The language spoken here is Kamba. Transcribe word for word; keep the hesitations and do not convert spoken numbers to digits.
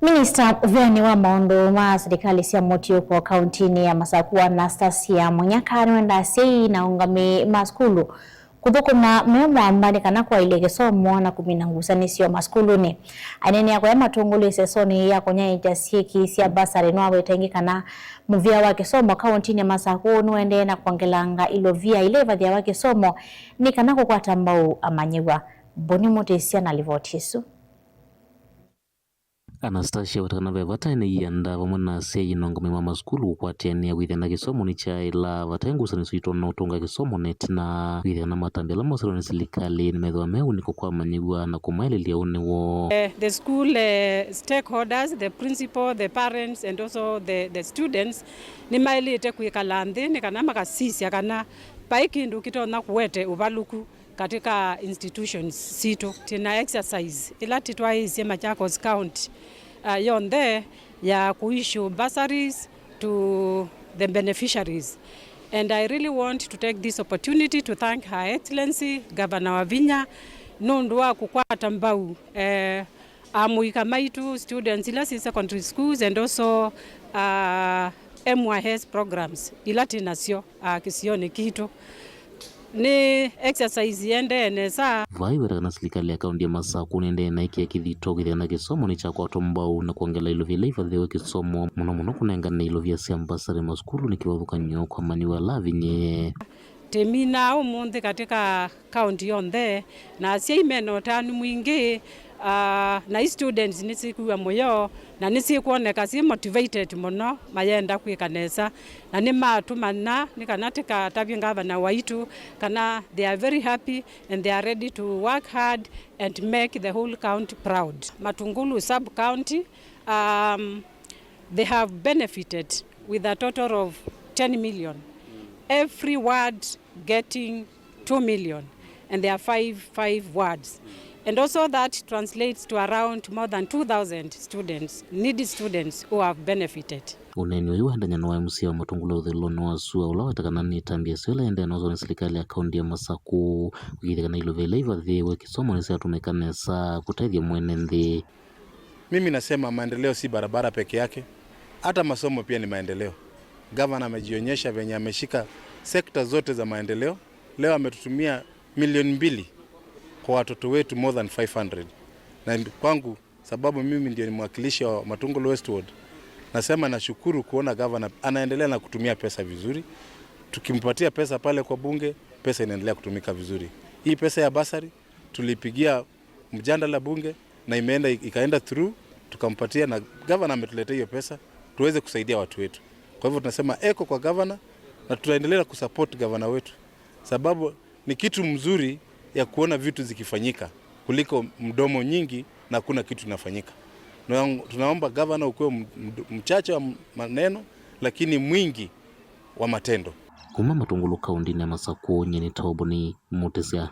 Minista ũvĩanĩ wa maũndũ ma silikalĩ sya mũtiũko kauntinĩ ya Masaku, Anastasia Munyaka, nĩwendaa asyai na aũngamĩi ma sukulu kũthũkũma me mwamba nĩ kana kwaĩlya kĩsomo na kũmina ngusanĩsyo masukulunĩ. Aineenea kũya Matũngũlũ ĩsesonĩ ya kũnyaĩĩkya syĩki sya mbasarĩ, nĩwaweta ĩngĩ kana mũvĩa wa kĩsomo kauntinĩ ya Masaku nĩũendee na kwongelanga ilovia ila ivathĩawa kĩsomo nĩ kana kũkwata mbau amanyĩw'a. Boni Mũtĩsya na livoti ĩsu. Anastasia aweta kana ve vata ene ienda vamwe na asyai na aũngamĩi ma masukulu kũkwatĩanĩa kwĩthĩa na kĩsomo nĩkyaĩla vate ngusanĩsyo itonya ũtũnga kĩsomo, na ĩtina kwĩthĩa na matambya ala moselwe nĩ silikalĩ nĩmethĩwa me ũnĩko kwa amanyĩw'a na kũmaĩlĩlya ũnĩ woo. Eh, the school, eh, stakeholders, the principal, the parents and also the, the students nĩmaĩlĩte kwĩkala nthĩ nĩ kana makasisya kana vai kĩndũ kĩtonya kũete ũvalũku katika institutions sitũ. Twĩna exercise ĩla tĩtwaĩĩsye Machakos County, uh, yonthe ya kũissue bursaries to the beneficiaries. And I really want to take this opportunity to thank Her Excellency Governor Wavinya nũndũ wa kũkwata mbau, eh, amũika maitũ, students ila syĩ secondary schools and also, uh, M Y S programs ila twĩ nasyo, uh, kĩsionĩ kitũ. Nĩ exercise yĩendee nesa. Vai weta kana silikalĩ ya kaunti ya Masaku nĩendee na ĩkĩa kĩthito kwĩthĩa na kĩsomo nĩkyakwatwa mbau na kwongela ilovia ila ivathĩwe kĩsomo, mũno mũno kũnengane ilovia sya mbasarĩ masukulu nĩ kĩvathũkany'o kwa amanyĩw'a ala avinyĩe. Tĩminaa ũmũnthĩ katika kaunti yonthe, na asyai mena ũtanu mwingĩ, ah, na i students nĩsyĩkwĩw'a mũyo, na nĩsyĩkwoneka syĩ motivated mũno, mayenda kwĩka nesa, na nĩmatũmanya nĩ kana tĩkatavye ngavana waitũ kana they are very happy and they are ready to work hard and make the whole county proud. Matungulu sub-county, um, they have benefited with a total of ten million. Every ward getting two million, and there are five, five wards. And also that translates to around more than two thousand students, needy students who have benefited. Ũneeni ũyũ waendany'a na wa M C A wa Matungulu ũthũĩlonĩ wa sua, ũla weta kana nĩ ĩtambya ĩsu ĩla ĩendee na ũsoni silikalĩ ya kaunti ya Masaku kũkĩthya kana ilovia ila ivathĩĩwe kĩsomo nĩsyatũmĩka nesa kũtethya mwene nthĩ. Mimi nasema maendeleo si barabara peke yake, hata masomo pia ni maendeleo. Gavana amejionyesha venye ameshika sekta zote za maendeleo. Leo ametutumia milioni mbili kwa watoto wetu, more than five hundred. Na kwangu, sababu mimi ndio ni mwakilishi wa Matungulu West Ward, nasema nashukuru kuona gavana anaendelea na kutumia pesa vizuri. Tukimpatia pesa pale kwa bunge, pesa inaendelea kutumika vizuri. Hii pesa ya bursary tulipigia mjadala bunge na imeenda, ikaenda through, tukampatia, na gavana ametuletea hiyo pesa tuweze kusaidia watu wetu. Kwa hivyo tunasema eko kwa gavana na tutaendelea kusupport gavana wetu, sababu ni kitu mzuri ya kuona vitu zikifanyika kuliko mdomo nyingi na hakuna kitu inafanyika. Na tunaomba gavana ukuwe m-, m-, mchache wa maneno lakini mwingi wa matendo. Kuma Matungulu kauntinĩ ya Masaku, nyie nĩ Toboni Mũtĩsya.